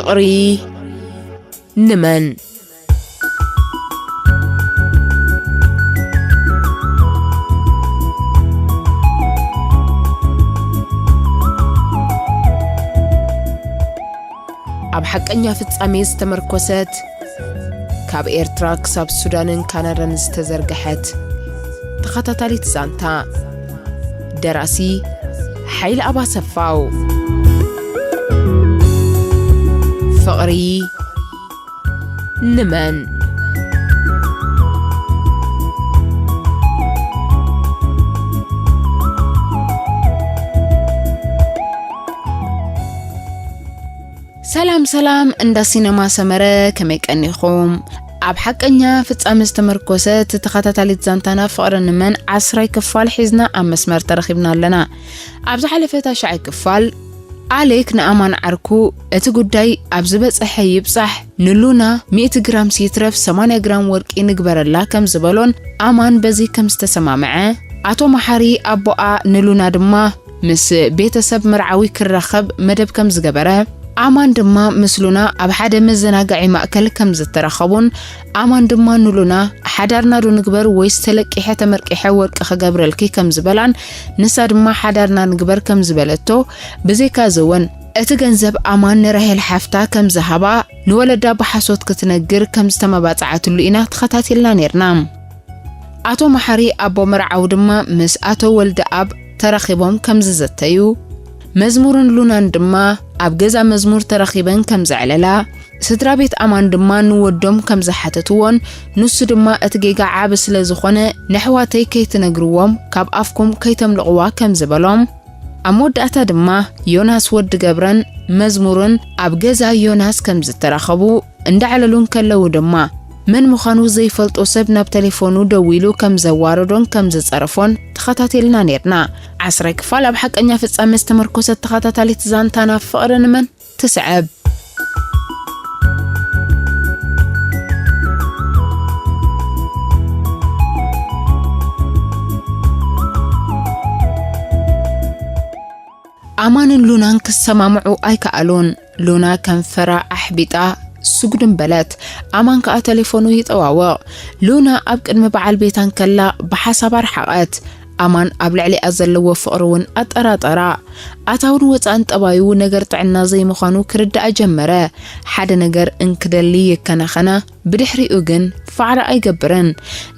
ፍቕሪ ንመን? ኣብ ሓቀኛ ፍጻሜ ዝተመርኮሰት፣ ካብ ኤርትራ ክሳብ ሱዳንን ካናዳን ዝተዘርግሐት ተኸታታሊት ዛንታ። ደራሲ ሓይለ ኣባሰፋው። ፍቕሪ ንመን? ሰላም ሰላም፣ እንዳ ሲነማ ሰመረ፣ ከመይ ቀኒኹም? ኣብ ሓቀኛ ፍጻመ ዝተመርኮሰት ተኸታታሊት ዛንታና ፍቕሪ ንመን ዓስራይ ክፋል ሒዝና ኣብ መስመር ተረኺብና ኣለና። ኣብ ዝሓለፈ ታሽዓይ ክፋል፣ ኣሌክ ንኣማን ዓርኩ እቲ ጉዳይ ኣብ ዝበጽሐ ይብጻሕ፣ ንሉና ሚእቲ ግራም ሲትረፍ ሰማንያ ግራም ወርቂ ንግበረላ ከም ዝበሎን ኣማን በዚ ከም ዝተሰማምዐ፣ ኣቶ መሓሪ ኣቦኣ ንሉና ድማ ምስ ቤተሰብ መርዓዊ ክራኸብ መደብ ከም ዝገበረ፣ ኣማን ድማ ምስ ሉና ኣብ ሓደ መዘናግዒ ማእከል ከም ዝተራኸቡን ኣማን ድማ ንሉና ሓዳርና ዶ ንግበር ወይስ ተለቂሐ ተመርቂሐ ወርቂ ክገብረልኪ ከም ዝበላን ንሳ ድማ ሓዳርና ንግበር ከም ዝበለቶ፣ ብዘይካ እዚ እውን እቲ ገንዘብ ኣማን ንራሄል ሓፍታ ከም ዝሃባ ንወለዳ ብሓሶት ክትነግር ከም ዝተመባጽዓትሉ ኢና ተኸታቲልና ነይርና። ኣቶ መሓሪ ኣቦ መርዓዊ ድማ ምስ ኣቶ ወልደኣብ ተራኺቦም ከም ዝዘተዩ፣ መዝሙርን ሉናን ድማ ኣብ ገዛ መዝሙር ተራኺበን ከም ዘዕለላ፣ ስድራ ቤት ኣማን ድማ ንወዶም ከም ዝሓተትዎን፣ ንሱ ድማ እቲ ጌጋ ዓቢ ስለ ዝኾነ፣ ነሕዋተይ ከይትነግርዎም፣ ካብ ኣፍኩም ከይተምልቕዋ ከም ዝበሎም፣ ኣብ መወዳእታ ድማ ዮናስ ወዲ ገብረን መዝሙርን ኣብ ገዛ ዮናስ ከም ዝተራኸቡ እንዳዕለሉ እንከለዉ ድማ፣ መን ምዃኑ ዘይፈልጦ ሰብ ናብ ተሌፎኑ ደዊሉ ከም ዘዋረዶን ከም ዝጸረፎን ተኸታቲልና ኔርና። ዓስራይ ክፋል ኣብ ሓቀኛ ፍጻመ ዝተመርኮሰት ተኸታታሊት ዛንታና ፍቕሪ ንመን ትስዕብ። ኣማንን ሉናን ክሰማምዑ ኣይከኣሉን። ሉና ከንፈራ ኣሕቢጣ ስጉድም በለት። ኣማን ከኣ ተሌፎኑ ይጠዋወቕ። ሉና ኣብ ቅድሚ በዓል ቤታ እንከላ ብሓሳብ ኣርሓቐት። ኣማን ኣብ ልዕሊኣ ዘለዎ ፍቕሪ እውን ኣጠራጠራ። ኣታውን ወጻእን ጠባዩ ነገር ጥዕና ዘይምዃኑ ክርዳእ ጀመረ። ሓደ ነገር እንክደሊ ይከናኸና፣ ብድሕሪኡ ግን ፋዕራ ኣይገብርን።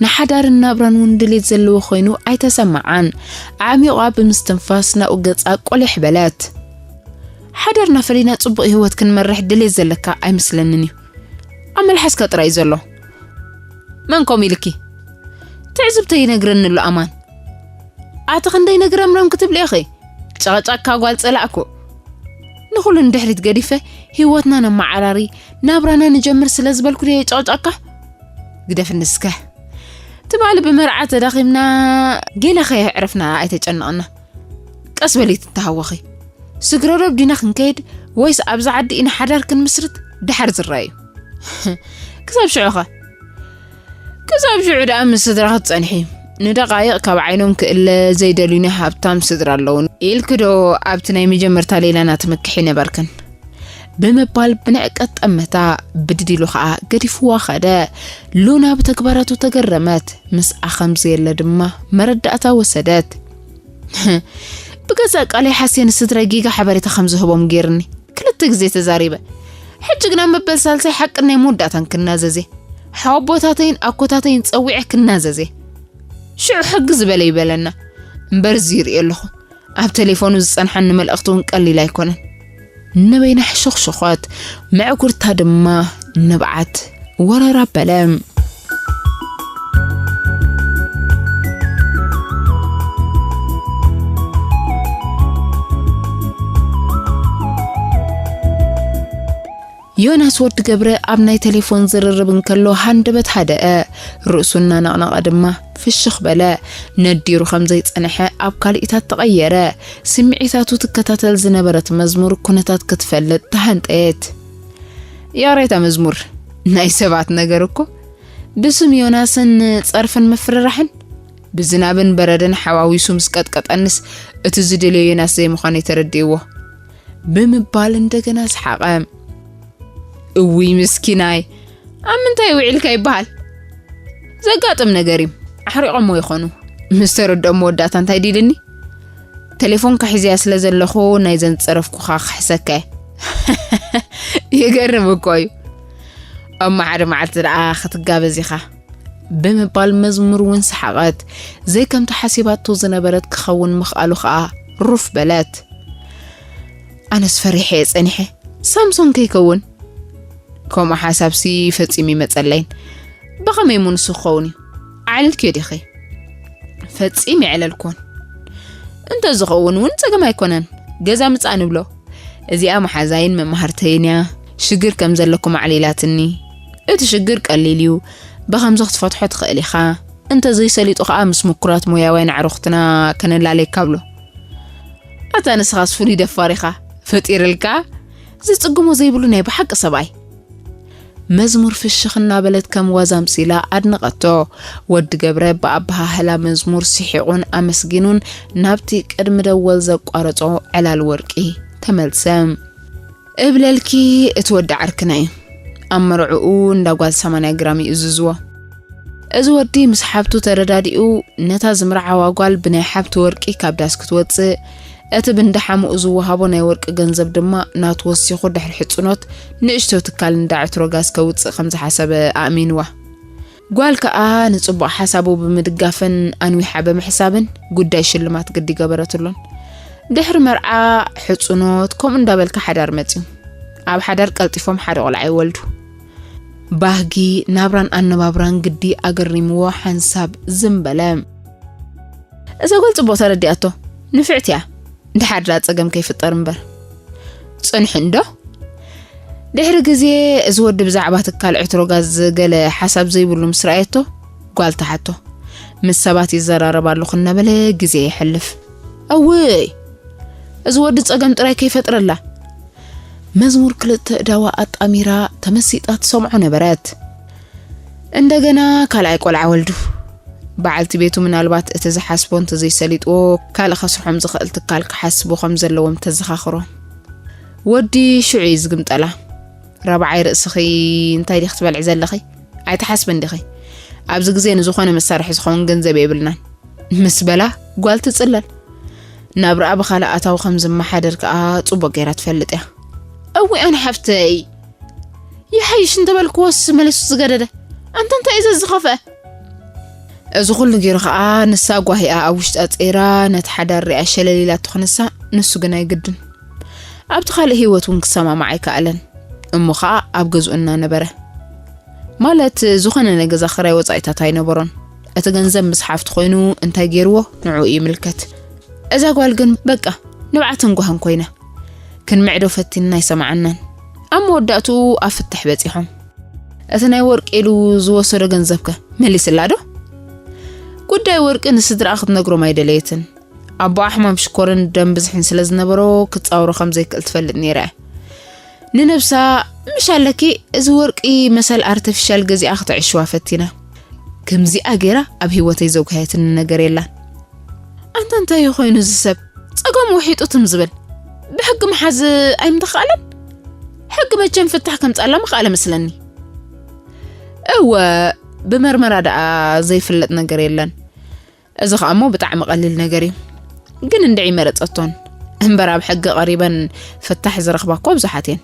ንሓዳርን ናብራን እውን ድሌት ዘለዎ ኮይኑ ኣይተሰማዓን። ኣዕሚቑ ብምስትንፋስ ናብኡ ገጻ ቆሊሕ በለት። ሓዳርና ፈሊና ጽቡቕ ህይወት ክንመርሕ ድሌት ዘለካ ኣይመስለንን እዩ። ኣብ መልሓስካ ጥራይ እዩ ዘሎ። መን ከምኡ ኢልኪ? ትዕዝብተይ ይነግረኒ ኣሎ ኣማን። ኣቲ ክንደይ ነግረምረም ክትብሊ ኢኺ? ጨቕጫካ ጓል ጸላእኩ። ንኹሉ ንድሕሪት ገዲፈ ህይወትና ነመዓራሪ፣ ናብራና ንጀምር ስለ ዝበልኩ ድየ ጨቕጫካ? ግደፍኒ እስከ። ትማሊ ብመርዓ ተዳኺምና፣ ገለ ከየዕረፍና ኣይተጨንቕና። ቀስ በሊ ትተሃወኺ። ስግረ ዶብ ዲና ክንከይድ ወይስ ኣብዚ ዓዲ ኢና ሓዳር ክንምስርት? ደሓር ዝረኣዩ። ክሳብ ሽዑ ኸ? ክሳብ ሽዑ ደኣ ምስ ስድራ ክትጸንሒ። ንደቓይቕ ካብ ዓይኖም ክእለ ዘይደልዩኒ ሃብታም ስድራ ኣለዉኒ ኢልኪ ዶ ኣብቲ ናይ መጀመርታ ሌላና ትምክሒ ነበርክን? ብምባል ብንዕቀት ጠመታ፣ ብድድ ኢሉ ኸኣ ገዲፍዋ ኸደ። ሉና ብተግባራቱ ተገረመት። ምስኣ ከም ዘየለ ድማ መረዳእታ ወሰደት። ብገዛእ ቃለይ ሓስየ ንስድራይ ጌጋ ሓበሬታ ከም ዝህቦም ገይርኒ። ክልተ ግዜ ተዛሪበ። ሕጂ ግና መበል ሳልሳይ ሓቅን ናይ መወዳእታን ክናዘዝ እየ። ሓወቦታተይን ኣኮታተይን ጸዊዐ ክናዘዝ እየ። ሽዑ ሕጊ ዝበለ ይበለና። እምበር እዚ ይርእዮ ኣለኹ። ኣብ ተሌፎኑ ዝጸንሓኒ መልእኽቲ እውን ቀሊል ኣይኮነን። ንበይና ሕሹኽሹኾት፣ ምዕጉርታ ድማ ንብዓት ወረር ኣበለ። ዮናስ ወዲ ገብረ ኣብ ናይ ተሌፎን ዝርርብ እንከሎ ሃንደበት ሃደአ፣ ርእሱ እናነቕነቐ ድማ ፍሽኽ በለ። ነዲሩ ከም ዘይጸንሐ ኣብ ካልኢታት ተቐየረ። ስምዒታቱ ትከታተል ዝነበረት መዝሙር ኩነታት ክትፈልጥ ተሃንጠየት። ያሬታ መዝሙር፣ ናይ ሰባት ነገር እኮ ብስም ዮናስን ጸርፍን ምፍርራሕን፣ ብዝናብን በረድን ሓዋዊሱ ምስ ቀጥቀጠንስ፣ እቲ ዝደልዮ ዮናስ ዘይምዃነይ ተረዲእዎ። ብምባል እንደገና ሰሓቐ። እውይ ምስኪናይ፣ ኣብ ምንታይ ውዒልካ ይበሃል። ዘጋጥም ነገር እዩ። ኣሕሪቖሞ ይኾኑ። ምስ ተረድኦም መወዳእታ እንታይ ዲልኒ? ቴሌፎንካ ሒዘያ ስለ ዘለኹ ናይዘን ዝጸረፍኩኻ ክሕሰካ እየ። ይገርም እኮ እዩ። እሞ ሓደ መዓልቲ ደኣ ክትጋበዝ ኢኻ። ብምባል መዝሙር እውን ሰሓቐት። ዘይከምቲ ሓሲባቶ ዝነበረት ክኸውን ምኽኣሉ ኸኣ ሩፍ በለት። ኣነስ ፈሪሐ እየ ጸኒሐ። ሳምሶን ከይከውን? ከምኡ ሓሳብሲ ፈጺሙ ይመጸለይን። ብኸመይ እሞ ንሱ ክኸውን እዩ? ኣዕሊልክዮ ዲኺ? ፈጺም የዕለልኩን። እንተዝኸውን እውን ጸገም ኣይኮነን። ገዛ ምጻእ ንብሎ። እዚኣ መሓዛይን መማህርተይን እያ። ሽግር ከም ዘለኩም ኣዕሊላትኒ። እቲ ሽግር ቀሊል እዩ። ብኸምዚ ክትፈትሖ ትኽእል ኢኻ። እንተዘይሰሊጡ ኸኣ ምስ ምኩራት ሞያውያን ኣዕሩኽትና ከነላለየካ ብሎ። ኣታ ንስኻስ ፍሉይ ደፋር ኢኻ። ፈጢርልካ ዝጽግሞ ዘይብሉ ናይ ብሓቂ ሰብኣይ። መዝሙር ፍሽኽ እናበለት ከም ዋዛ ኣምሲላ ኣድነቐቶ። ወዲ ገብረ ብኣበሃህላ መዝሙር ስሒቑን ኣመስጊኑን ናብቲ ቅድሚ ደወል ዘቋረጾ ዕላል ወርቂ ተመልሰ። እብለልኪ እቲ ወዲ ዓርክና እዩ። ኣብ መርዕኡ እንዳ ጓል ሰማንያ ግራም ይእዝዝዎ። እዚ ወዲ ምስ ሓብቱ ተረዳዲኡ ነታ ዝምርዓዋ ጓል ብናይ ሓብቲ ወርቂ ካብ ዳስ ክትወጽእ፣ እቲ ብንዳሓምኡ ዝወሃቦ ናይ ወርቂ ገንዘብ ድማ ናቱ ወሲኹ ድሕሪ ሕጽኖት ንእሽቶ ትካል እንዳ ዕትሮ ጋዝ ከውጽእ ከም ዝሓሰበ ኣእሚንዋ። ጓል ከኣ ንጽቡቕ ሓሳቡ ብምድጋፍን ኣንዊሓ ብምሕሳብን ጉዳይ ሽልማት ግዲ ገበረትሉን። ድሕሪ መርዓ ሕጽኖት ከምኡ እንዳበልካ ሓዳር መጽዩ። ኣብ ሓዳር ቀልጢፎም ሓደ ቆልዓ ይወልዱ። ባህጊ ናብራን ኣነባብራን ግዲ ኣገሪምዎ ሓንሳብ ዝም በለ። እዛ ጓል ጽቡቕ ተረዲኣቶ። ንፍዕቲ እያ። ድሓር ደኣ ጸገም ከይፍጠር እምበር። ጽንሒ እንዶ? ድሕሪ ግዜ እዚ ወዲ ብዛዕባ ትካል ዕትሮ ጋዝ ገለ ሓሳብ ዘይብሉ ምስ ረኣየቶ፣ ጓል ትሓቶ። ምስ ሰባት ይዘራረብ ኣለኹ እናበለ ግዜ የሕልፍ። እውይ! እዚ ወዲ ጸገም ጥራይ ከይፈጥረላ። መዝሙር ክልተ እዳዋ ኣጣሚራ ተመሲጣ ትሰምዖ ነበረት። እንደገና ካልኣይ ቆልዓ ወልዱ። በዓልቲ ቤቱ ምናልባት እቲ ዝሓስቦ እንተዘይሰሊጥዎ፣ ካልእ ከስርሖም ዝኽእል ትካል ክሓስቡ ከም ዘለዎም ተዘኻኽሮ። ወዲ ሽዑ እዩ ዝግምጠላ። "ራብዓይ ርእስኺ እንታይ ዲኺ ትበልዒ ዘለኺ? ኣይትሓስብን ዲኺ? ኣብዚ ግዜ ንዝኾነ መሳርሒ ዝኸውን ገንዘብ የብልናን" ምስ በላ፣ ጓል ትጽለል። ናብርኣ ብኻልእ ኣታዊ ከም ዝመሓደር ከኣ ጽቡቕ ገይራ ትፈልጥ እያ። "እዊ ኣነ ሓፍተይ፣ ይሓይሽ እንተበልክዎስ መሊሱ ዝገደደ። ኣንታ እንታይ እዩ ዘዝኸፍአ?" እዚ ኩሉ ገይሩ ከኣ ንሳ ጓሂኣ ኣብ ውሽጣ ጸይራ ነቲ ሓዳር ሪኣ ሸለል ኢላቶ ክንሳ፣ ንሱ ግን ኣይግድን። ኣብቲ ካልእ ህይወት እውን ክሰማማዕ ኣይከኣለን። እሞ ከኣ ኣብ ገዝኡ እናነበረ። ማለት ዝኾነ ናይ ገዛ ክራይ ወጻኢታት ኣይነበሮን። እቲ ገንዘብ ምስ ሓፍቱ ኮይኑ እንታይ ገይርዎ ንዕኡ ይምልከት። እዛ ጓል ግን በቃ ንብዓትን ጓህን ኮይና። ክንምዕዶ ፈቲንና ኣይሰማዓናን። ኣብ መወዳእትኡ ኣብ ፍታሕ በጺሖም። እቲ ናይ ወርቂ ኢሉ ዝወሰዶ ገንዘብከ መሊስላ ዶ? ጉዳይ ወርቂ ንስድራኣ ክትነግሮም ኣይደለየትን። ኣቦኣ ሕማም ሽኮርን ደም ብዝሕን ስለ ዝነበሮ ክጻወሮ ከም ዘይክእል ትፈልጥ ነይራ እያ። ንነብሳ "ምሽ ኣለኪ እዚ ወርቂ መሰል ኣርተፊሻል ገዚኣ ክተዕሽዋ ፈቲና። ከምዚኣ ገይራ ኣብ ህይወተይ ዘጉሃየትኒ ነገር የላን." ኣንታ እንታይ እዩ ኮይኑ እዚ ሰብ? ጸገሙ ውሒጡ ትም ዝብል። ብሕጊ ምሓዝ ኣይምተኻእለን? ሕጊ መቸም ፍታሕ ከምጻላ ምኽኣለ መስለኒ። እወ፣ ብመርመራ ደኣ ዘይፍለጥ ነገር የለን። እዚ ኸኣ እሞ ብጣዕሚ ቀሊል ነገር እዩ። ግን እንድዒ መረጸቶን። እምበር ኣብ ሕጊ ቀሪበን ፍታሕ ዝረኽባ እኮ ብዙሓት እየን።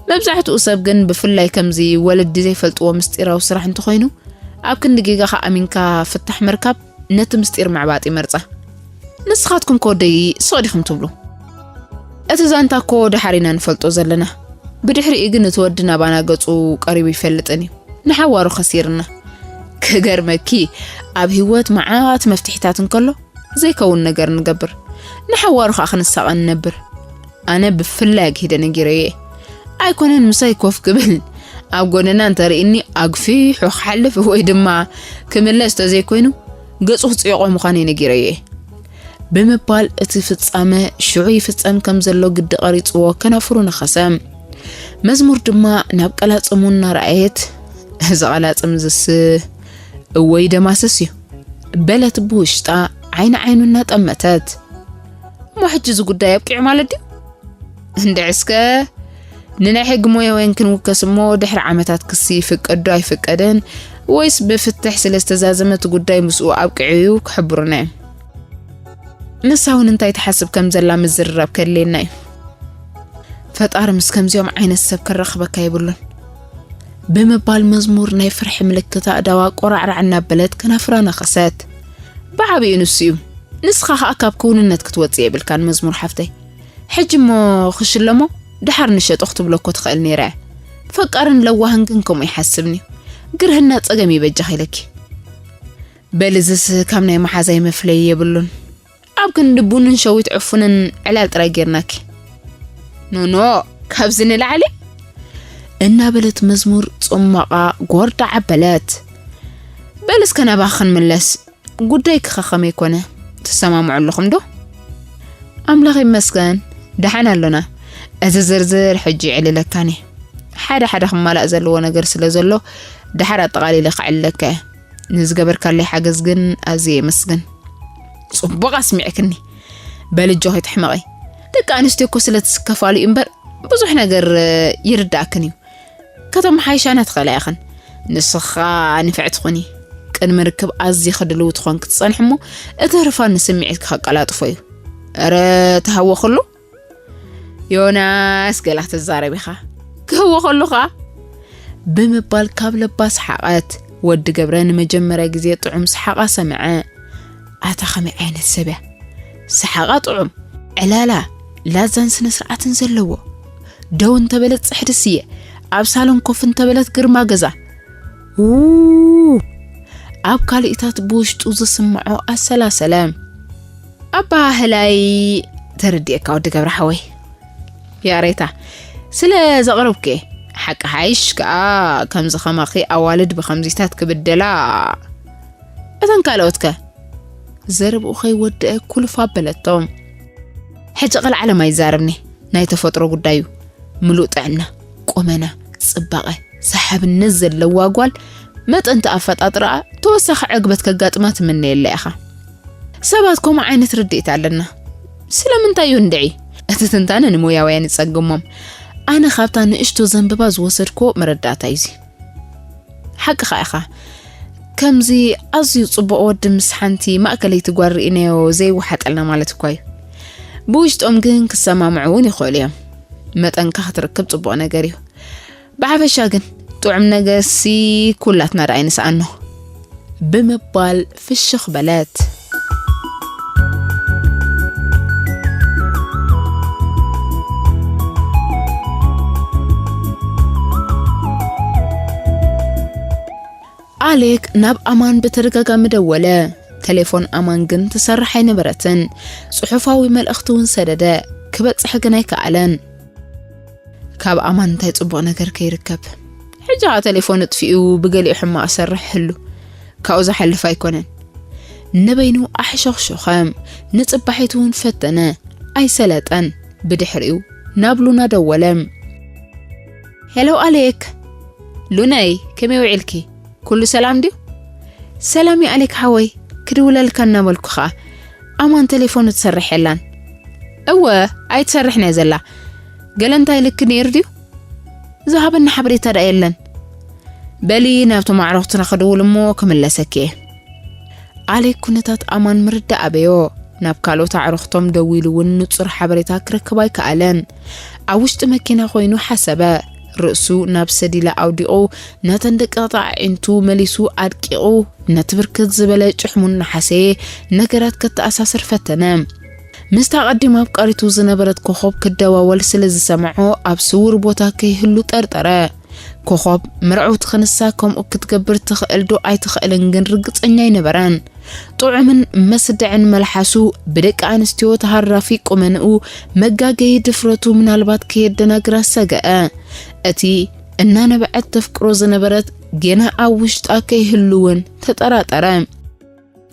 መብዛሕትኡ ሰብ ግን ብፍላይ ከምዚ ወለዲ ዘይፈልጥዎ ምስጢራዊ ስራሕ እንተኾይኑ፣ ኣብ ክንዲ ጌጋኻ ኣሚንካ ፍታሕ ምርካብ ነቲ ምስጢር ምዕባጥ ይመርጻ። ንስኻትኩም ከወደይ ስቕ ዲኹም ትብሉ? እቲ ዛንታ እኮ ደሓር ኢና ንፈልጦ ዘለና። ብድሕሪኡ ግን እቲ ወዲ ናባና ገጹ ቀሪቡ ይፈልጥን እዩ። ንሓዋሩ ከሲርና። ክገርመኪ፣ ኣብ ህይወት መዓት መፍትሒታት እንከሎ ዘይከውን ነገር ንገብር። ንሓዋሩ ኸኣ ክንሳቐ ንነብር። ኣነ ብፍላይ ኣግሂደ ነጊረዮ እየ። ኣይኮነን ምሳይ ኮፍ ክብል፣ ኣብ ጎደና እንተርእኒ ኣግፊሑ ክሓልፍ ወይ ድማ ክምለስ ተዘይኮይኑ ገጹ ክጽይቖ ምዃነይ ነጊረዮ እየ። ብምባል እቲ ፍጻመ ሽዑ ይፍጸም ከም ዘሎ ግዲ ቀሪጽዎ ከናፍሩ ነኸሰ። መዝሙር ድማ ናብ ቀላጽሙ እናረኣየት፣ "እዚ ቀላጽም ዝስ እወይ ደማስስ እዩ" በለት ብውሽጣ ዓይኒ ዓይኑ እናጠመተት። "እሞ ሕጂ እዚ ጉዳይ ኣብቂዑ ማለት ድዩ?" "እንድዒ እስከ ንናይ ሕጊ ሞያውያን ክንውከስ እሞ ድሕሪ ዓመታት ክሲ ይፍቀድ ዶ ኣይፍቀድን ወይስ ብፍትሕ ስለ ዝተዛዘመ እቲ ጉዳይ ምስኡ ኣብቂዑ እዩ ክሕብሩና እዮም። ንሳ እውን እንታይ ትሓስብ ከም ዘላ ምዝርራብ ከድልየና እዩ። ፈጣሪ ምስ ከምዚኦም ዓይነት ሰብ ከራኽበካ የብሉን ብምባል መዝሙር ናይ ፍርሒ ምልክት ኣእዳዋ ቆራዕራዕ እናበለት ከናፍራ ነኸሰት። ብዓቢኡ ንሱ እዩ። ንስኻ ኸኣ ካብ ክውንነት ክትወጽእ የብልካን መዝሙር ሓፍተይ። ሕጂ እሞ ክሽለሞ ድሓር ንሸጦ ክትብሎ እኮ ትኽእል ነይረ። ፈቃርን ለዋህን ግን ከምኡ ይሓስብን እዩ። ግርህና ጸገም ይበጃኽ ኢለኪ። በሊ እዝስ ካብ ናይ መሓዛይ መፍለዪ የብሉን። ኣብ ክንዲ ቡንን ሸዊት ዕፉንን ዕላል ጥራይ ጌርናኪ። ኖኖ፣ ካብዚ ንላዕሊ? እናበለት መዝሙር ጽሟቓ ጎርዳ ዓበለት። በል እስከ ናባኺ ክንምለስ። ጉዳይኪ ኸ ከመይ ኮነ? ትሰማምዑ ኣለኹም ዶ? ኣምላኽ ይመስገን፣ ደሓን ኣሎና። እዚ ዝርዝር ሕጂ ይዕልለካን እየ። ሓደ ሓደ ክማላእ ዘለዎ ነገር ስለ ዘሎ፣ ደሓር ኣጠቓሊለ ከዕልለካ እየ። ንዝገበርካለይ ሓገዝ ግን ኣዝየ የመስግን። ጽቡቕ ኣስሚዕክኒ። በሊ ኣጆኺ ኣይትሕመቒ። ደቂ ኣንስትዮ እኮ ስለ ትስከፋሉ እዩ እምበር፣ ብዙሕ ነገር፣ እ፣ ይርድኣክን እዩ። ከተመሓይሻና ትኽእላ ኢኽን። ንስኻ ንፍዕቲ ኩኒ። ቅድሚ ርክብ ኣዝዪ ክድልዊ ትኾንኪ ትጸንሒ እሞ፣ እቲ ህርፋን ንስምዒትኪ ከቀላጥፎ እዩ። እረ፣ ተሃወኽሉ። ዮናስ፣ ገላ ክትዛረብ ኢኻ። ክህወኸሉ ኸኣ። ብምባል ካብ ለባ ሰሓቐት። ወዲ ገብረ ንመጀመርያ ግዜ ጥዑም ሰሓቓ ሰምዐ። ኣታ ኸመይ ዓይነት ሰብ እያ? ሰሓቓ ጥዑም፣ ዕላላ፣ ላዛን ስነ ስርዓትን ዘለዎ። ደው እንተበለት ጽሕዲ ስየ፣ ኣብ ሳሎን ኮፍ እንተበለት ግርማ ገዛ። ው-፣ ኣብ ካልኢታት ብውሽጡ ዝስምዖ ኣሰላሰለ። ኣበሃህላይ ተረዲኤካ ወዲ ገብረ ሓወይ። ያሬታ፣ ስለ ዘቕረብኩ እየ። ሓቂ ሓይሽ ከኣ ከምዚ ኸማኺ ኣዋልድ ብኸምዚታት ክብደላ። እተን ካልኦትከ? ዘረብኡ ከይወደአ ኩልፍ ኣበለቶ። ሕጂ ቐልዓለም ኣይዛረብኒ፣ ናይ ተፈጥሮ ጉዳዩ። ምሉእ ጥዕና፣ ቁመና፣ ጽባቐ፣ ሰሓብነት ዘለዋ ጓል፣ መጠን'ቲ ኣፈጣጥራኣ ተወሳኺ ዕግበት ከጋጥማ ትምነየላ ኢኻ። ሰባት ከምኡ ዓይነት ርድኢት ኣለና። ስለምንታይ እዩ እንድዒ? እቲ ትንታነ ንሞያውያን ይጸግሞም። ኣነ ካብታ ንእሽቶ ዘንብባ ዝወሰድክዎ መረዳእታ እዩ እዚ። ሓቅኻ ኢኻ። ከምዚ ኣዝዩ ጽቡቕ ወዲ ምስ ሓንቲ ማእከለይቲ ጓል ርኢናዮ ዘይወሓጠልና ማለት እኳ እዩ። ብውሽጦም ግን ክሰማምዑ እውን ይኽእሉ እዮም። መጠንካ ክትርክብ ጽቡቕ ነገር እዩ። ብሓፈሻ ግን ጥዑም ነገርሲ ኩላትና ደኣ ኣይንስኣኖ ብምባል ፍሽኽ በለት። ኣሌክ ናብ ኣማን ብተደጋጋሚ ደወለ። ቴሌፎን ኣማን ግን ትሰርሕ ኣይነበረትን። ጽሑፋዊ መልእኽቲ እውን ሰደደ። ክበጽሕ ግን ኣይከኣለን። ካብ ኣማን እንታይ ጽቡቕ ነገር ከይርከብ? ሕጂ ኸኣ ቴሌፎን እጥፊኡ ብገሊኡ ሕማቕ ሰርሕ ህሉ። ካብኡ ዝሓልፍ ኣይኮነን። ንበይኑ ኣሕሸኽሾኸ። ንጽባሒቱ እውን ፈተነ። ኣይሰለጠን። ብድሕሪኡ ናብ ሉና ደወለ። ሄሎ ኣሌክ። ሉናይ፣ ከመይ ውዒልኪ? ኩሉ ሰላም ድዩ? ሰላም እዩ ኣሌክ ሓወይ፣ ክድውለልካ እናበልኩ ኸኣ። ኣማን ቴሌፎኑ ትሰርሕ የላን። እወ፣ ኣይትሰርሕን እያ ዘላ። ገለ እንታይ ልክ ነይሩ ድዩ? ዝሃበኒ ሓበሬታ ደኣ የለን። በሊ ናብቶም ኣዕሩኽትና ክድውል እሞ ክምለሰኪ እየ። ኣሌክ ኩነታት ኣማን ምርዳእ ኣበዮ። ናብ ካልኦት ኣዕሩኽቶም ደዊሉ እውን ንጹር ሓበሬታ ክረክብ ኣይከኣለን። ኣብ ውሽጢ መኪና ኮይኑ ሓሰበ። ርእሱ ናብ ሰዲላ ኣውዲቑ፣ ነተን ደቀቕቲ ኣዒንቱ መሊሱ ኣድቂቑ፣ ነቲ ብርክት ዝበለ ጭሕሙ እናሓሰየ ነገራት ከተኣሳስር ፈተነ። ምስታ ቀዲማ ኣብ ቃሪቱ ዝነበረት ኮኾብ ክደዋወል ስለ ዝሰምዖ፣ ኣብ ስዉር ቦታ ከይህሉ ጠርጠረ። ኮኾብ፣ መርዓውቲ ክንሳ ከምኡ ክትገብር ትኽእል ዶ ኣይትኽእልን ግን ርግጸኛ ኣይነበረን። ጥዑምን መስድዕን መልሓሱ፣ ብደቂ ኣንስትዮ ተሃራፊ ቁመንኡ፣ መጋገዪ ድፍረቱ ምናልባት ከየደናግራ ሰገአ። እቲ እናነበዐት ተፍቅሮ ዝነበረት ጌና ኣብ ውሽጣ ከይህሉ እውን ተጠራጠረ።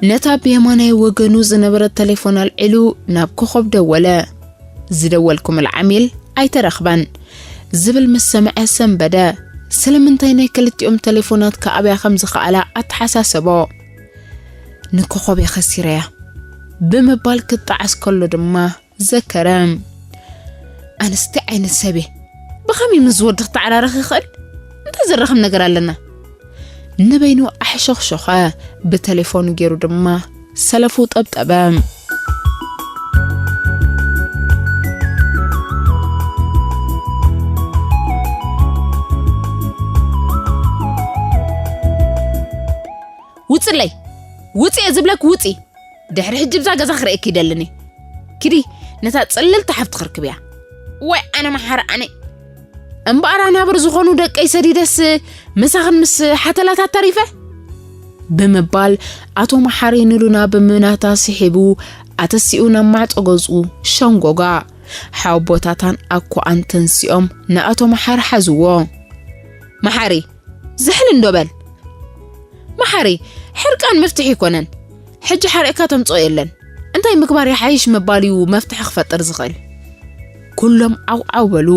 ነታ ብየማናይ ወገኑ ዝነበረት ተሌፎን ኣልዒሉ ናብ ኮኾብ ደወለ። ዝደወልኩምሉ ዓሚል ኣይተረኽበን ዝብል ምስ ሰምዐ ሰንበደ። ስለምንታይ ናይ ክልቲኦም ተሌፎናት ክኣብያ ከም ዝኸኣላ ኣተሓሳሰቦ። ንኮኾብ እየ ከሲረያ ብምባል ክጠዓስ ከሎ ድማ ዘከረ። ኣነስ እንታይ ዓይነት ሰብ እየ? ብኸመይ ምስ ዝወዲ ክተዓራረኽ ይኽእል? እንታይ ዘራኽብ ነገር ኣለና? ንበይኑ ኣሕሸኽሸኸ፣ ብቴሌፎኑ ገይሩ ድማ ሰለፉ ጠብጠበ። ውፅለይ! ውፂ እየ ዝብለክ፣ ውፂ! ድሕሪ ሕጂ ብዛ ገዛ ክርእየኪ ይደልን እየ። ኪዲ፣ ነታ ጽልልቲ ሓፍቲ ክርክብያ። ወይ ኣነ መሓሪ ኣነ። እምበኣር ኣናብር ዝኾኑ ደቀይ ሰዲደስ ምሳኽን ምስ ሓተላታት ተሪፈ? ብምባል ኣቶ መሓሪ ንሉና ብምናታ ስሒቡ ኣተሲኡ ናብ ማዕጾ ገዝኡ ሸንጎጋ። ሓወቦታታን ኣኮኣን ተንሲኦም ንኣቶ መሓሪ ሓዝዎ። መሓሪ፣ ዝሕል እንዶ በል። መሓሪ፣ ሕርቃን መፍትሒ ኣይኮነን። ሕጂ ሓሪቕካ ተምጽኦ የለን። እንታይ ምግባር ይሓይሽ ምባል እዩ መፍትሒ ክፈጥር ዝኽእል። ኩሎም ዓውዓው በሉ።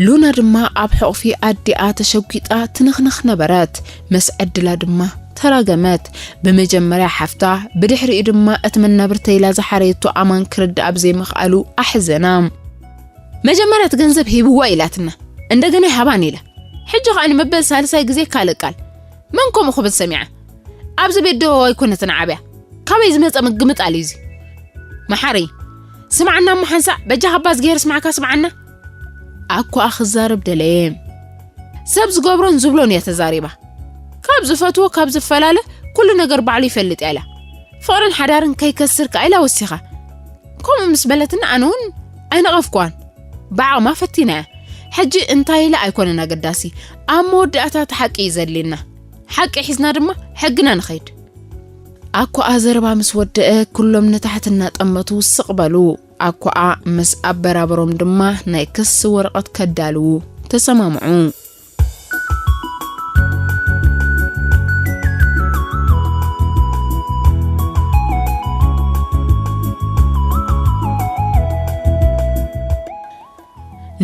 ሉና ድማ ኣብ ሕቑፊ ኣዲኣ ተሸጒጣ ትንኽንኽ ነበረት። ምስ ዕድላ ድማ ተራገመት። ብመጀመርያ ሓፍታ፣ ብድሕሪኡ ድማ እቲ መናብርተይ ኢላ ዝሓረየቶ ኣማን ክርድኣ ብዘይምኽኣሉ ኣሕዘና። መጀመርያ እቲ ገንዘብ ሂብዋ ኢላትና፣ እንደገና ይሃባን ኢላ። ሕጂ ኸኣ ንመበል ሳልሳይ ግዜ ካልእ ቃል። መን ከምኡ ክብል ሰሚዓ? ኣብዚ ቤት ዶ ኣይኮነትን ዓብያ? ካበይ ዝመጸ ምግምጣል እዩ እዚ? መሓሪ፣ ስምዓና እሞ ሓንሳእ፣ በጃኻ ባዝግሄር ስማዕካ ስምዓና። ኣኮኣ ክዛረብ ደለየ። ሰብ ዝገብሮን ዝብሎን እያ ተዛሪባ። ካብ ዝፈትዎ፣ ካብ ዝፈላለ፣ ኩሉ ነገር ባዕሉ ይፈልጥ እያ ኢላ። ፍቕርን ሓዳርን ከይከስር ከኣ ኢላ ወሲኻ። ከምኡ ምስ በለትና ኣነ እውን ኣይነቐፍኩዋን። ብዓቕማ ፈቲናያ። ሕጂ እንታይ ኢላ ኣይኮነን ኣገዳሲ። ኣብ መወዳእታ እቲ ሓቂ እዩ ዘድልየና። ሓቂ ሒዝና ድማ ሕግና ንኸይድ። ኣኮኣ ዘረባ ምስ ወደአ ኩሎም ንታሕቲ እናጠመቱ ስቕ በሉ። ኣኮኣ ምስ ኣበራበሮም ድማ ናይ ክሲ ወረቐት ከዳልዉ ተሰማምዑ።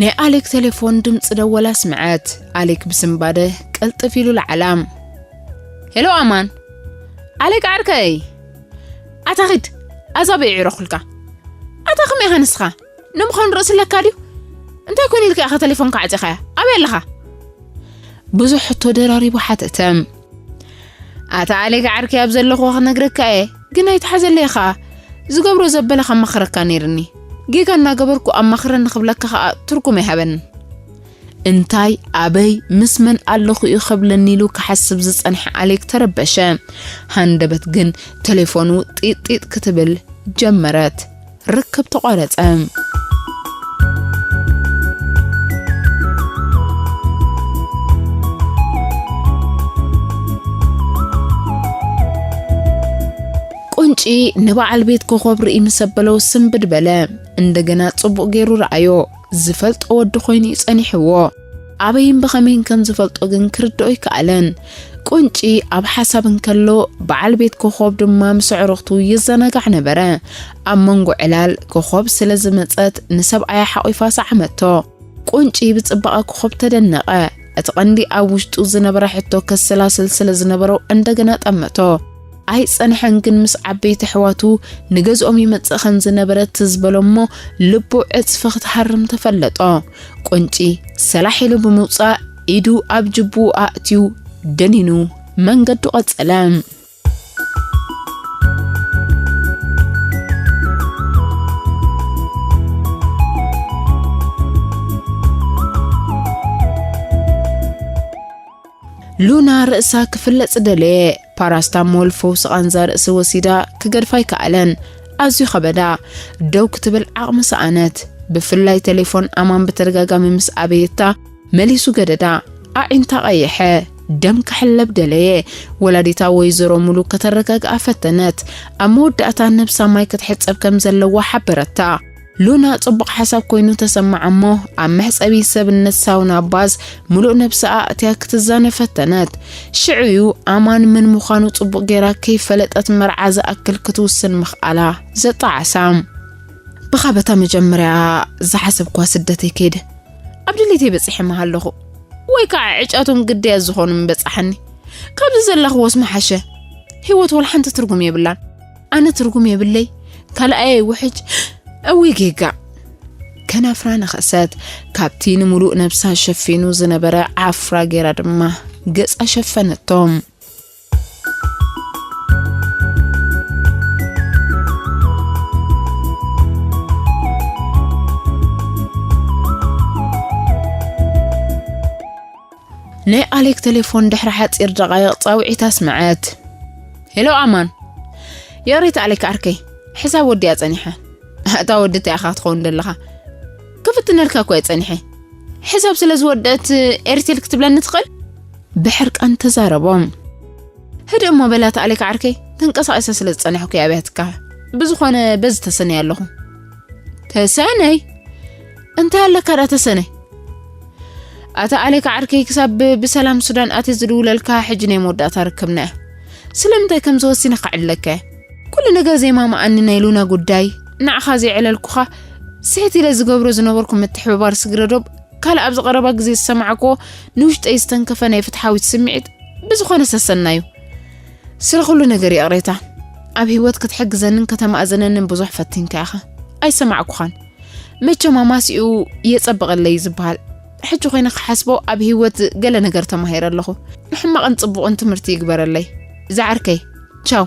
ናይ ኣሌክ ቴሌፎን ድምፂ ደወላ ስምዐት። ኣሌክ ብስንባደ ቅልጥፍ ኢሉ ለዓላ። ሄሎ ኣማን። ኣሌክ ዓርከይ። ኣታ ኺድ፣ ኣዛብ የዕረኹልካ። ኣታ ከመይ ኢኻ ንስኻ? ንምዃኑ ርእሲ ኣለካ ድዩ? እንታይ ኮን ኢልካ ኢኻ ቴሌፎንካ ዓጺኻያ? ኣበይ ኣለኻ? ብዙሕ ሕቶ ደራሪቡ ሓተተ። ኣታ ኣሌክ ዓርከይ ኣብ ዘለኹ ክነግረካ እየ፣ ግን ኣይትሓዘለይ ኸኣ። ዝገብሮ ዘበለ ከማኽረካ ነይርኒ። ጌጋ እናገበርኩ ኣማኽረኒ ክብለካ ኸኣ ትርጉም ኣይሃበንን። እንታይ፣ ኣበይ፣ ምስ መን ኣለኹ እዩ ከብለኒ ኢሉ ክሓስብ ዝጸንሐ ኣሌክ ተረበሸ። ሃንደበት ግን ቴሌፎኑ ጢጥ ጢጥ ክትብል ጀመረት። ርክብ ተቋረጸ። ቁንጪ ንበዓል ቤት ኮኾብ ርኢ ምስ ኣበሎ ስንብድ በለ። እንደገና ጽቡቕ ገይሩ ረኣዮ። ዝፈልጦ ወዲ ኮይኑ እዩ ጸኒሕዎ። ኣበይን ብኸመይን ከም ዝፈልጦ ግን ክርድኦ ኣይከኣለን። ቁንጪ ኣብ ሓሳብ እንከሎ፣ በዓል ቤት ኮኾብ ድማ ምስ ኣዕሩኽቱ ይዘናጋዕ ነበረ። ኣብ መንጎ ዕላል፣ ኮኾብ ስለ ዝመጸት ንሰብኣያ ሓቒፋ ሰዓመቶ። ቁንጪ ብጽባቐ ኮኾብ ተደነቐ። እቲ ቀንዲ ኣብ ውሽጡ ዝነበረ ሕቶ ከሰላስል ስለ ዝነበሮ እንደገና ጠመቶ። ኣይጸንሐን ግን ምስ ዓበይቲ ኣሕዋቱ ንገዝኦም ይመጽእ ከም ዝነበረ ትዝ በሎ እሞ ልቡ ዕጽፊ ክትሃርም ተፈለጦ። ቁንጪ ሰላሕ ኢሉ ብምውጻእ ኢዱ ኣብ ጅብኡ ኣእትዩ ደኒኑ መንገዱ ቀጸለ። ሉና ርእሳ ክፍለጽ ደለየ። ፓራስታሞል ፈውሲ ቃንዛ ርእሲ ወሲዳ ክገድፋ ኣይከኣለን። ኣዝዩ ከበዳ። ደው ክትብል ዓቕሚ ሰኣነት። ብፍላይ ቴሌፎን ኣማን ብተደጋጋሚ ምስ ኣበየታ መሊሱ ገደዳ። ኣዒንታ ቀይሐ። ደም ክሕለብ ደለየ። ወላዲታ ወይዘሮ ሙሉ ከተረጋግኣ ፈተነት። ኣብ መወዳእታ ነብሳ ማይ ክትሕጸብ ከም ዘለዋ ሓበረታ። ሉና ጽቡቕ ሓሳብ ኮይኑ ተሰምዓ እሞ፣ ኣብ መሕጸቢ ሰብነት ሳውና ባዝ ምሉእ ነብሳ ኣእትያ ክትዛነ ፈተነት። ሽዑ'ዩ ኣማን መን ምዃኑ ጽቡቕ ጌራ ከይፈለጠት መርዓ ዝኣክል ክትውስን ምኽኣላ ዘጣዓሳ። ብኻ በታ መጀመርያ ዝሓሰብኳ ስደተይ ከይደ፣ ኣብ ድሌተይ በጺሐ ምሃለኹ፣ ወይ ከዓ ዕጫቶም ግዳያት ዝኾኑ ምበጻሓኒ። ካብዚ ዘለኽዎስ ምሓሸ። ህይወት ወላ ሓንቲ ትርጉም የብላን። ኣነ ትርጉም የብለይ፣ ካልኣየይ ውሕጅ። እውይ ጌጋ። ከናፍራ ነኸሰት። ካብቲ ንምሉእ ነብሳ ሸፊኑ ዝነበረ ዓፍራ ገይራ ድማ ገጻ ሸፈነቶ። ናይ ኣሌክ ቴሌፎን ድሕሪ ሓጺር ደቓይቕ ጻውዒት ኣስመዐት። ሄሎ ኣማን። ይቕሬታ ኣሌክ ዓርከይ፣ ሕሳብ ወዲኣ ጸኒሐ። እታ ወዲ እንታይ ኢኻ ክትኸውን ዘለኻ? ክፍትነልካ እኮ እየ ጸኒሐ። ሕሳብ ስለ ዝወደአት ኤርቴል ክትብለኒ ትኽእል? ብሕርቃን ተዛረቦም። ህድእ እሞ በላ እታ ኣሌክ ዓርከይ፣ ተንቀሳቒሰ ስለ ዝጸናሕኩ እየ ኣብያትካ። ብዝኾነ በዚ ተሰነይ ኣለኹ። ተሰነይ? እንታይ ኣለካ ዳ ተሰነይ? ኣታ ኣሌክ ዓርከይ፣ ክሳብ ብሰላም ሱዳን ኣትየ ዝድውለልካ ሕጂ ናይ መወዳእታ ርክብና እያ። ስለምንታይ ከም ዝወሲነ ክዕለካ እየ። ኩሉ ነገር ዘይማማኣኒ ናይ ሉና ጉዳይ፣ ንዓኻ ዘየዕለልኩኻ ስሕት ኢለ ዝገብሮ ዝነበርኩ ምትሕብባር ስግረ ዶብ፣ ካልእ ኣብዚ ቀረባ ግዜ ዝሰማዕክዎ ንውሽጠይ ዝተንከፈ ናይ ፍትሓዊት ስምዒት ብዝኾነ ሰሰናዩ። ስለ ኩሉ ነገር ይቕሬታ። ኣብ ህይወት ክትሕግዘንን ከተማእዘነንን ብዙሕ ፈቲንካ ኢኻ። ኣይሰማዕኩኻን። መቸም ኣማሲኡ የጸብቐለይ ዝበሃል። ሕጂ ኮይነ ክሓስቦ ኣብ ህይወት ገለ ነገር ተማሂረ ኣለኹ። ንሕማቕን ጽቡቕን ትምህርቲ ይግበረለይ። ዝዓርከይ፣ ቻው።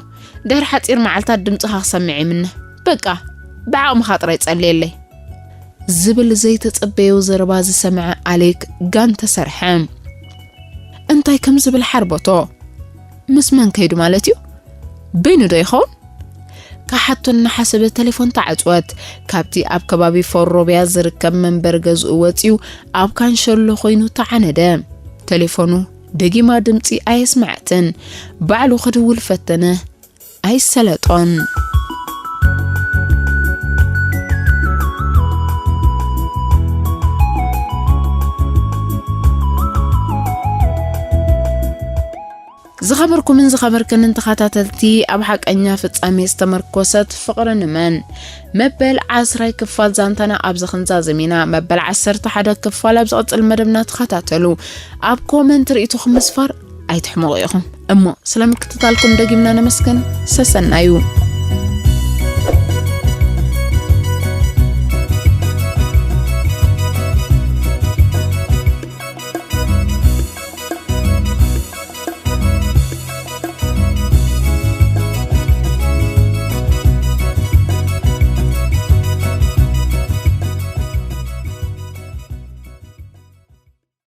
ድሕሪ ሓጺር መዓልታት ድምጽኻ ክሰምዕ ይምነ። በቃ፣ ብዓቕምኻ ጥራይ ጸልየለይ። ዝብል ዘይተጸበዮ ዘረባ ዝሰምዐ ኣሌክ ጋን ተሰርሐ። እንታይ ከም ዝብል ሓርበቶ። ምስ መን ከይዱ ማለት እዩ? በይኑ ዶ ይኸውን? ክሓቶ እናሓሰበ ቴሌፎን ተዓጽወት። ካብቲ ኣብ ከባቢ ፎሮብያ ዝርከብ መንበሪ ገዝኡ ወጺኡ ኣብ ካንሸሎ ኮይኑ ተዓነደ። ቴሌፎኑ ደጊማ ድምጺ ኣየስመዐትን። ባዕሉ ክድውል ፈተነ። ኣይሰለጦን። ዝኸበርኩምን ዝኸበርክንን ተኸታተልቲ፣ ኣብ ሓቀኛ ፍጻሜ ዝተመርኮሰት ፍቕሪ ንመን መበል ዓስራይ ክፋል ዛንታና ኣብዚ ክንዛዝም ኢና። መበል ዓሰርተ ሓደ ክፋል ኣብ ዝቕጽል መደብና ተኸታተሉ። ኣብ ኮመንት ርእይቶኹም ምስፋር ኣይትሕመቑ ኢኹም። እሞ ስለ ምክትታልኩም ደጊምና ነመስግን። ሰሰናዩ።